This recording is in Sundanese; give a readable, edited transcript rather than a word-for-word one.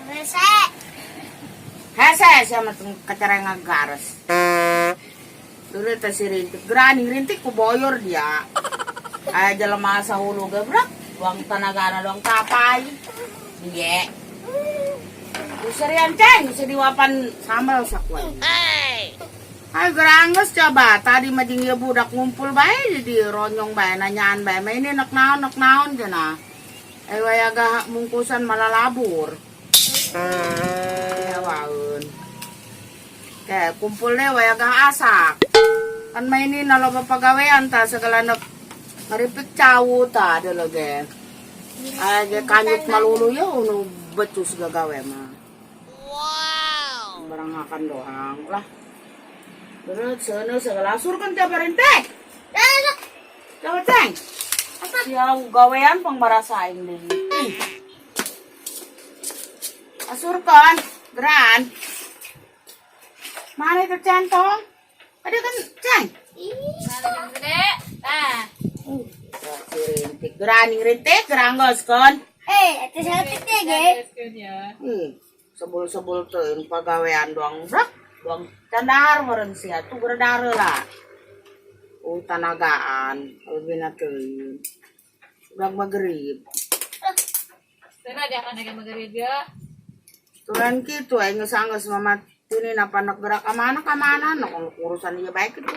Rese. Hese sia mah tong kacara ngagares. Dulu teh si Rintik, gerani Rintik ku boyor dia. Aya jelema sahulu ge brak, buang tanagana doang tapai. Iya. Userian ceng, usah diwapan sambal sakuan. Ayo gerangges coba, tadi mah jeung ieu budak ngumpul bae di ronyong bae nanyaan bae. Mah ini nek naon cenah. Eh waya gah mungkusan malah labur. Ya waeun. Kayak kumpul deh waya gah asak. Kan mah ini naloba pagawean ta segala nek ngaripik cau ta ada lagi. Ay ge kanyut malulu yo nu becus gagawe mah. Wow. Barang akan doang lah. Terus seuneu segala asur kan tiap rintek. Coba ceng. Siau gawean pang barasaing deui. Ih. Asurkan, geran. Mana itu centong? Ada kan ceng? Gede. Nah, Si rintik, gerani rintik, geranggos kon. Eh, itu saeutik teh ge. ya. Ih, sebul-sebul tuh pagawean doang brak, doang candar meureun sia tuh geredare lah. Oh, tanagaan, lebih na teuing. Udah magrib. Sana dia akan naik magrib ya. Turan kitu aing geus anggeus mama tini napa nak gerak ka mana nak urusan ieu baik itu.